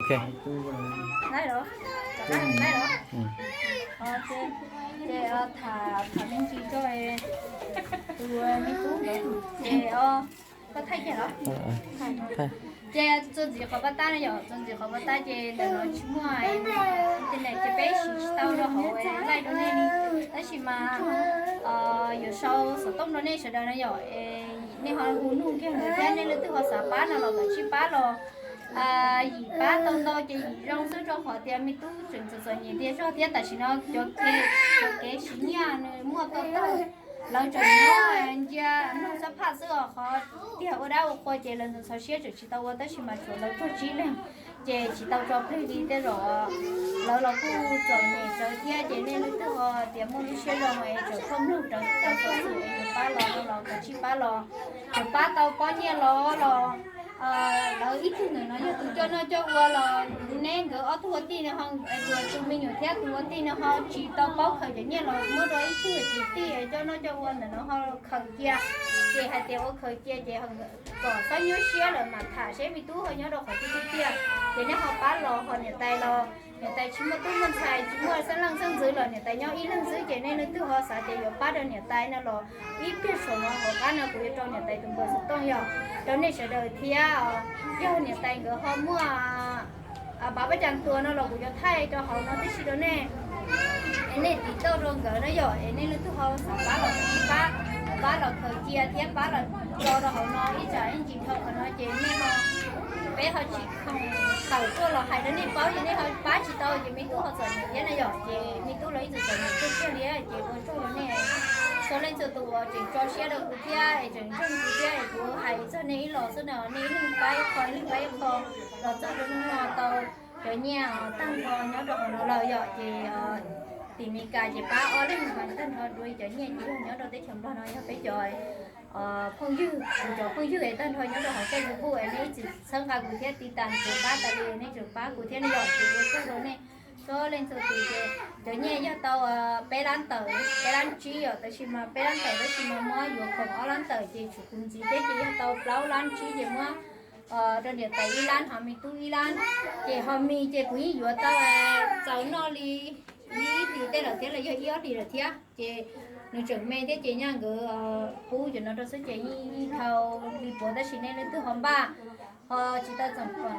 Laib los, laib los. Ces tham, tham me ntsis rau tus me tub ntawd ces, koj thaij kiag los. Ces txuas ntxiv qhov paj tab no yom, txuas ntxiv qhov paj tab ces ntawm no tsis muaj internet ces peb siv tsis tau rau hauv laij rau nej li. Tab sis mas yuav sau xov tooj rau nej sawv daws no yom, nej ho hu nug kiag ntawd thiab, nej leej twg ho xav pab no los kav tsij pab los, yim pab tau ntau ces yim zoo xwb, rau qhov tias me tub tseem txom txom nyem tiag zog thiab tam sim no cov kev, cov kev siv nyiaj nws muaj tau tag. Lawv tseem nyob ncia mloog xab phaj xwb os, qhov tiag ua dab ua qhua ces lawv ntxhov siab tseem tsis tau ua, tab sis mas tshuav lawv tuag tsib leeg ces tsis tau tso plig li. Tej zaum lawv los kuj txom nyem tsawv thiab ces nej leej twg ho tias muaj lub siab zoo es tseem phooj mloog rawv tau xov xwm es yuav pab los no los kav tsij pab los. Tseem pab tau pob nyiaj los los lawv ib tug ntawm no yog tus coj noj coj ua los neb nkawd ob tug ua tij no ho, tus me nyuam thiab tus ua tij no ho tsis tau paub khaws cov nyiaj los muab rau ib tug kwv tij coj noj coj ua ntawm no ho khaws cia. Ces hais tias ua khaws cia ces kom txhob nyuaj siab lawm mam tham seb me tub ho nyob rau qhov twg tiag tiag. Ces nej ho pab los ho niam tais los, niam tais tsis muaj tub muaj ntxhais, tsis muaj xeeb leej xeeb ntxwv los niam tais nyob ib leeg xwb ces nej leej twg ho xav tias yuav pab rau niam tais no los ib pliag saum no hauv qab no kuv yuav rau niam tais tus npawb xov tooj yog rau nej sawv daws thiab. Yog niam tais nkawd ho muaj pav pab cas tua no los kuv yuav thaij rau hauv no tib si rau nej. Es nej tiv tauj rau nkawd na yom, es nej leej twg ho xav pab los pab, pab los khaws cia thiab pab los tso rau hauv no ib tsam ib ntsis dhau qhov no ces nej ho, peb ho tsis khoom tawm tuaj los hais rau nej paub ces nej ho pab tsis tau ces me tub ho txom nyem thiab na yom, ces me tub los ib txwm txom nyem kawg kiag li ces ua tsaug rau nej txhua leej txhua tus uas tseem tso siab rau kuv thiab es tseem ntseeg kuv thiab es kuv hais txog nej ib los xwb no nej ib leeg pab ib qho ib leeg pab ib qho los txog rau hnub no tau cov nyiaj tag nrho nyob rau hauv no lawm yom, ces tim Meskas ces pab ob leeg mas tag nrho dua cov nyiaj ces yog nyob rau teb chaws Nplog no yog peb cov phooj ywg, kuv cov phooj ywg es tag nrho nyob rau hauv Facebook es nej ib txwm txhawb nqa kuv thiab tiv tas kuv pab tas li nej tseem pab kuv thiab no yom, ces ua tsaug rau nej txhua leej txhua tus ces cov nyiaj yog tau peb lab tawm, peb lab tsib yom, tab sis mas peb lab tawm tab sis mas muab yuav khoom ob lab tawm ces tshuav kuv ntxiv thiab ces yog tau plaub lab tsib ces muab rau niam tais ib lab ho me tub ib lab, ces ho me ces kuv yeej yuav tau txaus noj li ib hlis tej lawm thiab los yog ib ob hlis lawm thiab ces nws tseem me thiab ces nyaj nkawd pub cov no rau xwb ces yeej dhau li puav tab sis nej leej twg ho npaj ho tsis tau txoom kom